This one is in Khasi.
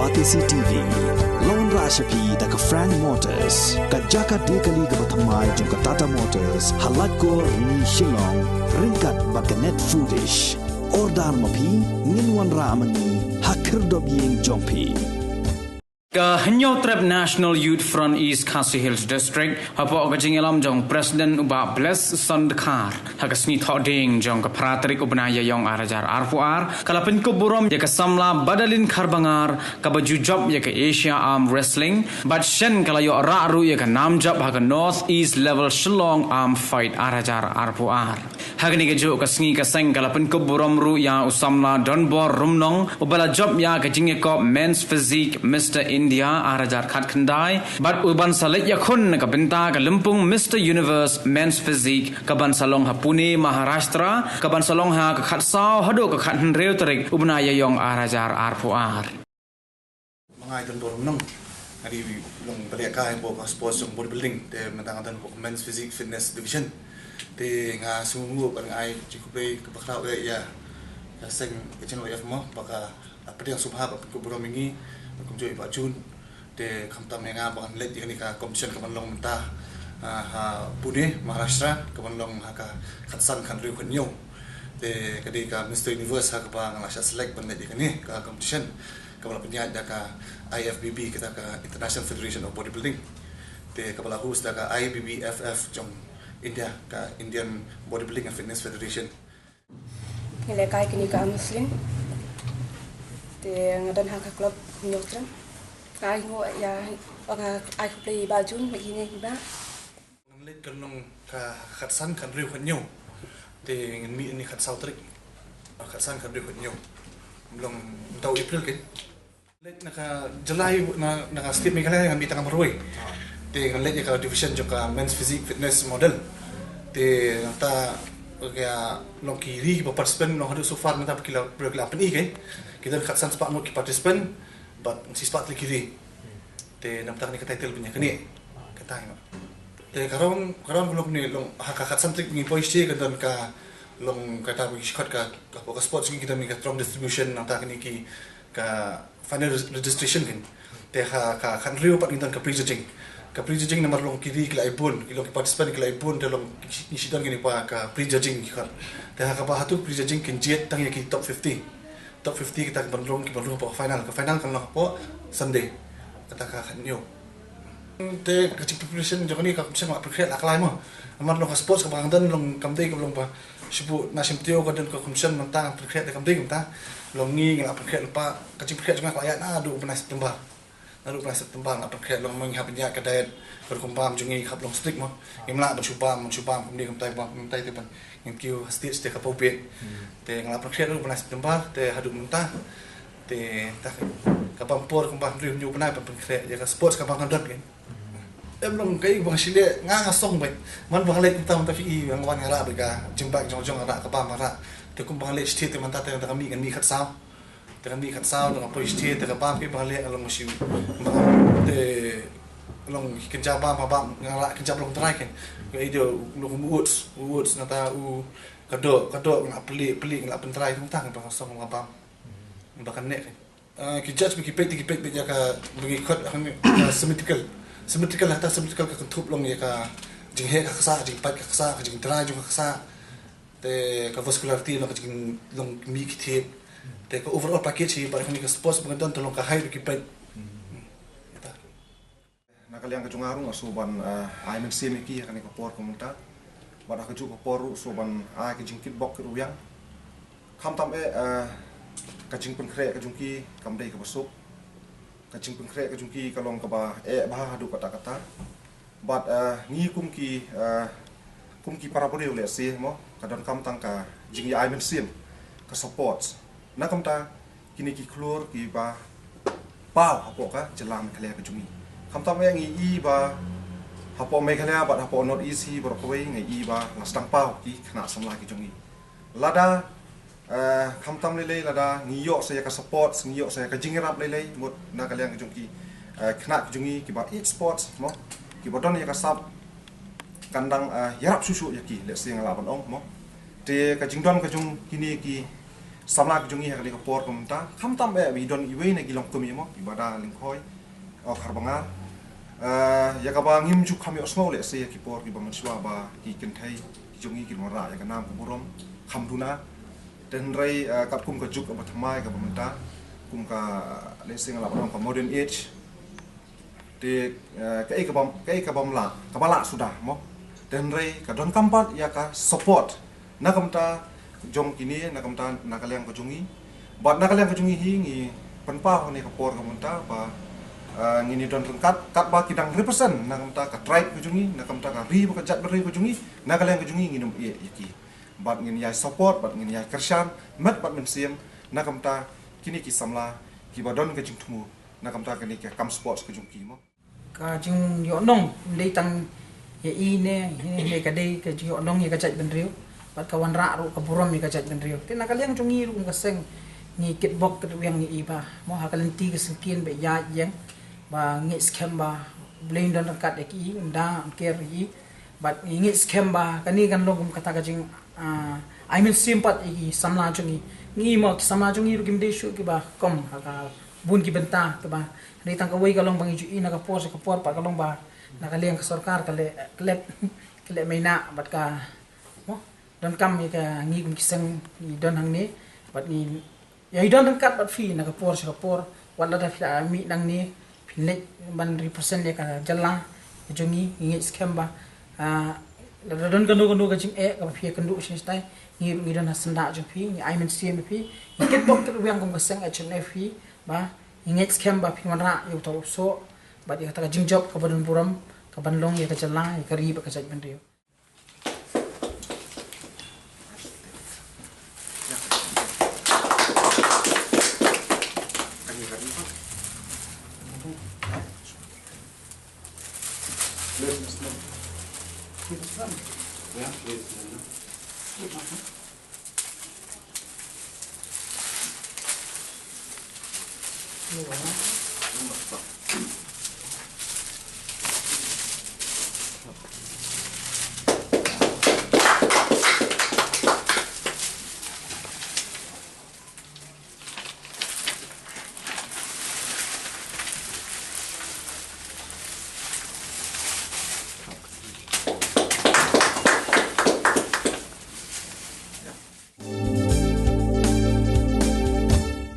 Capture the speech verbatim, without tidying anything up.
Batesi T V. Long ra sha phi da ka Frank Motors, ka jaka de kali kaba thymmai jong ka Tata Motors, ha Laitkor Rni Shillong, ryngkat bad ka Net Foodish. Order ma phi, ngin wanrah ma ngi ha khyrdop ïing jong phi. Ka Hynñiewtrep National Youth Front East Khasi Hills District, hapoh ka jingïalam jong President u Bah Bless Sandkhar, ha ka sngi Thohdieng jong ka phra tarik u bnai Ïaïong ar hajar arphew ar, ka la pynkup burom ïa ka samla Badalin Kharbangar, kaba ju jop ïa ka Asia Arm Wrestling, bad shen ka la ïoh rah ruh ïa ka nam jop ha ka North East Level Shillong Arm Fight ar hajar arphew ar. Ha kane kajuh ka sngi ka seng ka la pynkup burom ruh ïa u samla Donbor Rumnong, uba la jop ïa ka jingïakop Men's Physique Mister India ar hajar khatkhyndai, bad uban sa leit ïakhun na ka bynta ka lympung Mister Universe Men's Physique, kaban sa long ha Pune, Maharashtra, kaban sa long ha ka khatsaw haduh ka khathynriew tarik u bnai Ïaïong ar hajar arphew ar. Ma nga Donbor Rumnong. Nga dei long baleh kai hapoh ka sports jong bodybuilding, te mynta nga don hapoh ka Men's Physique Fitness Division. Te nga sngewnguh bad nga ai jingkhublei kaba khraw ïa ka seng H N Y F mo, ba ka la pdiang sngewbha ban pynkup burom ïa ngi, kumjuh ïa i Bah Jun. Te khamtam ïa nga ba ngan leit ïa kane ka competition kaban long mynta, ah, ha Pune, Maharashtra, kaban long ha ka khatsan khathynriew khathynñiew. Te ka dei ka Mister Universe ha kaba nga la shah select ban leit ïa kane ka competition, kaba la pynïaid da ka I F B B, kata ka International Federation of Bodybuilding. Te kaba la host da ka I B B F F jong India, ka Indian Bodybuilding and Fitness Federation. Nga lehkai kine ka arm wrestling. Te nga don ha ka club Hynñiewtrep. Nga ai nguh ïa, nga ai khublei ïa i Bah Jun, ïa kine ki bah. Ngan leit ka long ka khatsan khathynriew khathynñiew. Te ngan mih ïa kane khatsaw tarik. Khatsan khathynriew khathynñiew. Long mynta u April kein. Leit na ka July na, na ka state Meghalaya ngan mih tang marwei. Te ngan leit ïa ka division jong ka Men's Physique Fitness Model. Te nangta ka long ki ri kiba participant long haduh so far mynta ki la, ki la pyni kein. Ki don khatsan spah ngut ki participant, bad shispah tylli ki ri. Te namar kane ka title ban ïa kane. Kata hi ma. Te ka round, ka round ka long kumne, long ha ka khatsan tarik ngi poi sha ka don ka long kata ba ngi shikot ka, ka, ka sports ngi, ki don ka strong distribution, nangta kine ki ka final registration kein. Te ha ka khathynriew pat ngi don ka prejudging. Ka prejudging namar long ki ri ki la ai bun, ki long ki participant ki la ai bun, te long ngi shu don kine pat ka prejudging ki khot. Te ha kaba hato prejudging kin jied tang ïa ki top fifty. Top fifty kita ki ban rung, ki ban rung hapoh final. Ka final kan long hapoh Sunday. Kata ka khathynñiew. Te ka jing preparation jong kane ka competition nga la pynkhreh la ka lai mo. Namar long ka sports kaba nga don long kam dei kaba long ba shu buh na shim tiew ka don ka competition mynta nga pynkhreh da kam dei kumta. Long ngi nga la pynkhreh lypa, ka jing pynkhreh jong nga ka la ïaid naduh u bnai September. Naduh u bnai September nga la pynkhreh, long ma ngi hap ban ïaid ka diet, ka rukom bam jong ngi hap long strict mo. Ngim lah ban shu bam, ban shu bam kumne kumtai, bam kumtai te ban ngin kiew ha stage te ka paw bit. Te nga la pynkhreh naduh u bnai September te haduh mynta. Te ta ka bam por kumba hynriew hynñiew bnai ban pynkhreh ïa ka sports kaba nga don kein. Em long kaei ba nga shu leh, nga nga song beit. Man ba nga leit mynta, mynta phi i nga wan nga rah beit ka gym bag jong jong, nga rah ka bam nga rah. Te kumba nga leit shatei te mynta te da ka mih ngan mih khatsaw. Te ngan mih khatsaw da nga poi shatei te ka bam, kaei ba nga leh long shu bam. Te long kynja bam ha bam nga rah, kynja ba long trai kein. Kaei de long u oats, u oats nangta u ka doh, ka doh nga la plie, plie nga la pyntrai, tang tang ba nga song ba nga bam. Ba ka neh kein. Ah, ki judge ba ki peit, ki peit beit ïa ka, ba ngi khot hangne, ah, symmetrical. Symmetrical, hata symmetrical ka kynthup long ïa ka jingheh ka ksah, jingpait ka ksah, ka jingtrai jong ka ksah. Te ka vascularity long ka jinglong mih ki thied. Te ka overall package hi bad hangne ka sports ba nga don te long ka height ba ki peit. Ita. Na ka liang ka jong nga ruh nga shu ban, eh, ai mynsiem ïa ki ha kane ka por ka mynta. Bad ha kajuh ka por ruh shu ban ai ka jingkitbok kitrwiang. Khamtam eh, eh, ka jingpynkhreh ka jong ki kam dei kaba suk. Ka jingpynkhreh ka jong ki ka long kaba eh bha haduh katta katta. Bad, eh, ngi kum ki, eh, kum ki para briew lehse mo, ka donkam tang ka jingïa ai mynsiem, ka support. Na ka bynta kine ki khlur kiba paw hapoh ka jylla Meghalaya ka jong ngi. Khamtam eh ngi i ba hapoh Meghalaya bad hapoh North East hi baroh kawei ngi i ba la sdang paw ki khynnah samla ki jong ngi. Lada, eh, khamtam lei lei lada ngi ïoh sa ïa ka support, ngi ïoh sa ïa ka jingïarap lei lei mut na ka liang ka jong ki, eh, khynnah ki jong ngi kiba ïeit sports mo, kiba don ïa ka sap kan dang, eh, ïarap shuh shuh ïa ki, lehse nga lah ban ong mo. Te ka jingdon ka jong kine ki samla ka jong ngi ha kane ka por ka mynta, khamtam eh ba i don iwei na ki longkmie mo, i Bah Da Lyngkhoi, oh, Kharbanga. Eh, ïa kaba ngim ju kham ïohsngew lehse ïa ki por kiba mynshuwa ba ki kynthei ki jong ngi ki wanrah ïa ka nam ka burom kham duna. Te hynrei, eh, katkum ka juk kaba thymmai kaba mynta, kum ka, eh, lehse nga lah ban ong ka modern age. Te, eh, kaei kaba, kaei kaba ym lah, kaba lah suda mo. Te hynrei ka donkam pat ïa ka support na ka bynta jong kine, na ka bynta na ka liang ka jong ngi. Bad na ka liang ka jong ngi hi ngi pynpaw ha kane ka por ka bynta ba, eh, ngin ïa don ryngkat katba ki dang represent na ka bynta ka tribe ka jong ngi, na ka bynta ka ri bad ka jaitbynriew ka jong ngi, na ka liang ka jong ngi ngin ym ïeh ïa ki. Bad ngin ïa support, bad ngin ïa kyrshan met bad mynsiem na ka bynta kine ki samla kiba don ka jingthmu na ka bynta kane ka kam sports ka jong ki mo. Ka jingïohnong ym dei tang ïa i ne, ne, ne ka dei ka jingïohnong ïa ka jaitbynriew bad ka wanrah ruh ka burom ïa ka jaitbynriew. Te na ka liang jong ngi ruh kum ka seng ngi kitbok kitrwiang ïa i ba mo, ha ka lynti ka syngkien ba ïaid ïeng, ba ngeit skhem ba U Blei un don ryngkat ïa ki, un da, un ker ïa i. Bad ngi ngeit skhem ba kane kan long kum kata ka jing, ah, ai mynsiem pat ïa ki samla jong ngi. Ngi mo, ki samla jong ngi ruh kim dei shuh kiba kham ha ka bun ki bynta kiba, hynrei tang kawei ka long ba ngi ju ïohi na ka por sha ka por pat ka long ba na ka liang ka sorkar ka leh, ka leh, ka leh maïnah bad ka, mo, donkam ïa ka, ngi kum ki seng ngi don hangne bad ngi ïa i don ryngkat bad phi na ka por sha ka por, wat lada phi la mih nangne phin leit ban represent ïa ka jylla ka jong ngi. Ngi ngeit skhem ba, ah, lada don kano kano ka jingeh kaba phi ïakynduh shisha, ngi ruh ngi don ha syndah jong phi, ngi ai mynsiem ïa phi, ngi kitbok kitrwiang kum ka seng H N F phi ba ngi ngeit skhem ba phin wanrah ïa uta u soh bad ïa kata ka jingjop kaban burom, kaban long ïa ka jylla, ïa ka ri bad ka jaitbynriew.